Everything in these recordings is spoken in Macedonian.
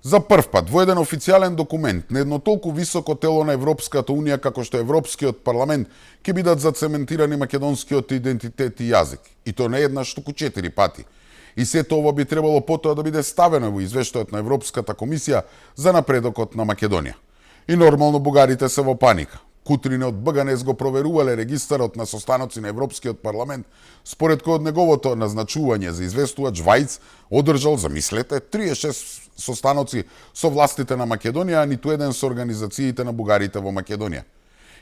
За прв пат во еден официјален документ на едно толку високо тело на Европската Унија како што е Европскиот парламент ќе бидат зацементирани македонскиот идентитет и јазик. И то не еднаш, туку 4 пати. И сето ова би требало потоа да биде ставено во извештајот на Европската комисија за напредокот на Македонија. И нормално бугарите се во паника. Кутрине од БГНС го проверувале регистарот на состаноци на Европскиот парламент, според кој од неговото назначување за известувач Вајц одржал, замислете, 36 состаноци со властите на Македонија, а ниту еден со организациите на бугарите во Македонија.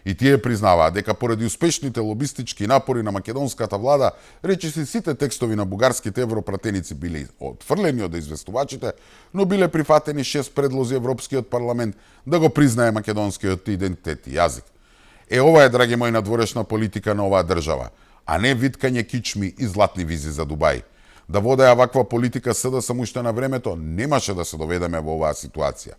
И тие признаваат дека поради успешните лобистички напори на македонската влада, речиси сите текстови на бугарските европратеници биле отфрлени од известувачите, но биле прифатени 6 предлози Европскиот парламент да го признае македонскиот идентитет и јазик. Ова е, драги мои, надворешна политика на оваа држава, а не виткање кичми и златни визи за Дубај. Да водеа ваква политика СДСМ уште на времето, немаше да се доведеме во оваа ситуација.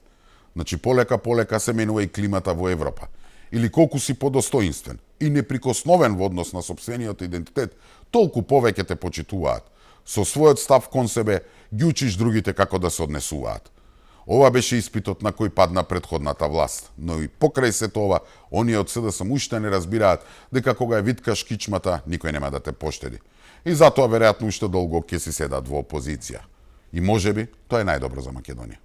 Значи, полека се менува и климата во Европа. Или колку си подостоинствен и неприкосновен во однос на сопствениот идентитет, толку повеќе те почитуваат. Со својот став кон себе ги учиш другите како да се однесуваат. Ова беше испитот на кој падна претходната власт, но и покрај сето ова, оние од СДСМ уште не разбираат дека кога ја виткаш кичмата, никој нема да те поштеди. И затоа веројатно уште долго ќе си седат во опозиција. И можеби тоа е најдобро за Македонија.